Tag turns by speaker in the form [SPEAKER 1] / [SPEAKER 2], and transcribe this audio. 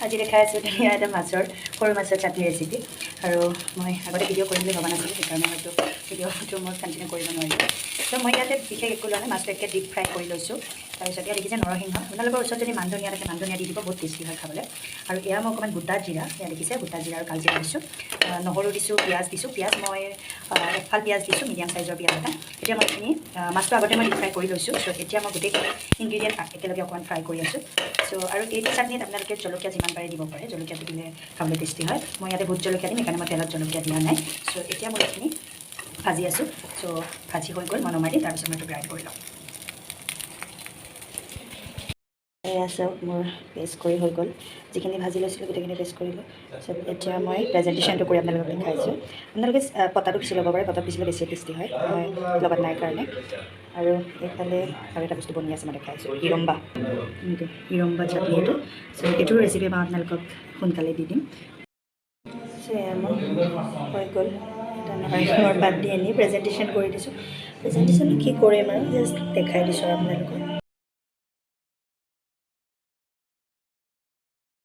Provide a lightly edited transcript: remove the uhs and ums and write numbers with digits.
[SPEAKER 1] আজি দেখাই আছোঁ ধুনীয়া এটা মাছৰ, সৰু মাছৰ চাটনি ৰেচিপি। আৰু মই আগতে ভিডিঅ' কৰিম বুলি ভবা নাছিলোঁ, সেইকাৰণে হয়তো ভিডিঅ'টো মই কণ্টিনিউ কৰিব নোৱাৰিলোঁ। ত' মই ইয়াতে বিশেষ একো লোৱা নাই, মাছটো একে ডিপ ফ্ৰাই কৰি লৈছোঁ। তাৰপিছত ইয়াত দেখিছে নৰসিংহ। আপোনালোকৰ ওচৰত যদি মান ধনিয়া থাকে, মান ধনিয়া দি দিব, বহুত টেষ্টি হয় খাবলৈ। আৰু এয়া মই অকণমান গোটা জিৰা, এয়া দেখিছে গোটা জিৰা আৰু কালজিৰা দিছোঁ। নহৰু দিছোঁ, পিঁয়াজ দিছোঁ। পিঁয়াজ মই এফাল পিঁয়াজ দিছোঁ, মিডিয়াম চাইজৰ পিঁয়াজ এটা। এতিয়া মই এইখিনি মাছটো আগতে মই ডিপ ফ্ৰাই কৰি লৈছোঁ। চ' এতিয়া মই গোটেইখিনি ইনগ্ৰিডিয়েণ্ট একেলগে অকণমান ফ্ৰাই কৰি আছোঁ। চ' আৰু এইটো চাটনিত আপোনালোকে জলকীয়া যিমান পাৰে দিব পাৰে। জলকীয়াটো দিলে খাবলৈ টেষ্টি হয়। মই ইয়াতে ভোট জলকীয়া দিম, সেইকাৰণে মই তেলত জলকীয়া দিয়া নাই। চ' এতিয়া মই এইখিনি ভাজি আছোঁ। চ' ভাজি হৈ গ'ল, মই নমাই দিম। তাৰপিছত মই এইটো গ্ৰাইণ্ড কৰি ল'ম। এয়া চাওক, মোৰ পেষ্ট কৰি হৈ গ'ল। যিখিনি ভাজি লৈছিলোঁ, গোটেইখিনি পেষ্ট কৰিলোঁ। তাৰপিছত এতিয়া মই প্ৰেজেণ্টেশ্যনটো কৰি আপোনালোকক দেখাইছোঁ। আপোনালোকে পটাটো পিচি ল'ব পাৰে। পটাত পিচিলে বেছি টেষ্টি হয়। মই লগত নাই কাৰণে। আৰু এইফালে আৰু এটা বস্তু বনি আছে, মই দেখাইছোঁ, ইৰম্বা। এইটো ইৰম্বা চাটনি এইটো। চ' এইটোৰ ৰেচিপি মই আপোনালোকক সোনকালে দি দিম। চ' এয়া মোৰ হৈ গ'ল। এটা নৰসিংহৰ পাত দি আনি প্ৰেজেণ্টেশ্যন কৰি দিছোঁ। প্ৰেজেণ্টেশ্যন কি কৰিম আৰু, জাষ্ট দেখাই দিছোঁ আৰু আপোনালোকক।